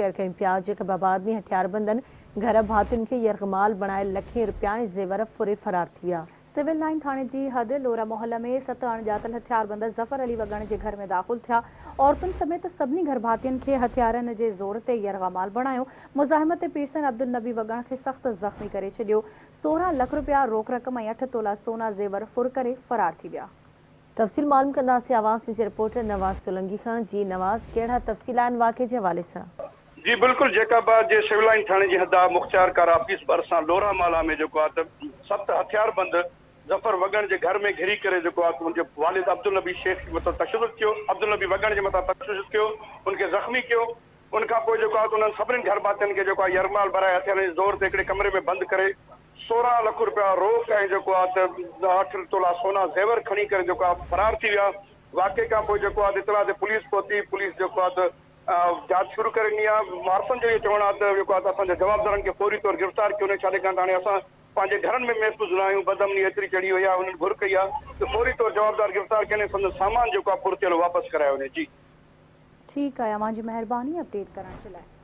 Share ڪيون پيا. Jacob آباد ۾ هٿياربندن گهر ڀاتين کي يرغمال بڻائي لکين رپيا ۽ زيور ڦري فرار ٿي ويا. سول لائين ٿاڻي جي حد لورا محله ۾ ست اڻڄاتل هٿياربند ظفر علي وڳڻ جي گهر ۾ داخل ٿيا، عورتن سميت سڀني گهرڀاتين کي هٿيارن جي زور تي يرغمال بڻايو، مزاحمت تي پيرسن عبدالنبي وڳڻ کي سخت زخمي ڪري ڇڏيو، 16 لک رپيا روڪ رقم ۽ اٺ تولا سونا زيور ڦر ڪري فرار ٿي ويا. تفصيل معلوم ڪنداسين آواز نيوز جي رپورٽر نواز سولنگي کان، جي نواز ڪهڙا تفصيل آهن واقعي جي حوالي سان؟ جي بلڪل جيڪب آباد جي سول لائين ٿاڻي جي حد مختيار ڪار آفيس ڀرسان لورا مالا ۾ جيڪو آهي ته ست هٿياربند ظفر وڳڻ جي گهر ۾ گهري ڪري جيڪو آهي ته ان جي والد عبدالنبي شيخ جي مٿان تشدد ڪيو، عبدالنبي وڳڻ جي مٿان تشدد ڪيو، ان کي زخمي ڪيو، ان کان پوء جيڪو آهي ته انهن سڀني گهرڀاتين کي جيڪو آهي يرغمال بڻائي هٿيارن جي زور تي هڪڙي ڪمري ۾ بند ڪري 16 لک رپيا روڪ ۽ جيڪو آ ته اٺ تولا سونا زيور کڻي ڪري جيڪو آ فرار ٿي ويا. واقعي کان پوء جيڪو آ ته اطلاع تي پوليس پهتي، پوليس جيڪو آ ته جاچ شروع ڪري ڏني آ. وارثن جو اهو چوڻ آ ته جيڪو آ ته اسان جا جوابدارن کي فوري طور گرفتار ڪيو وڃي ڇاڪاڻ ته هاڻي اسان پنهنجي گهرن ۾ محفوظ نه آهيون، بدامني ايتري چڙهي وئي آ، هنن گهر ڪئي آ ته فوري طور جوابدار گرفتار ڪين ۽ سندن سامان جيڪو آ ڦر ٿيل واپس ڪرايو وڃي. جي. ٺيڪ آهي اوهان جي مهرباني اپڊيٽ ڪرڻ جي لاء.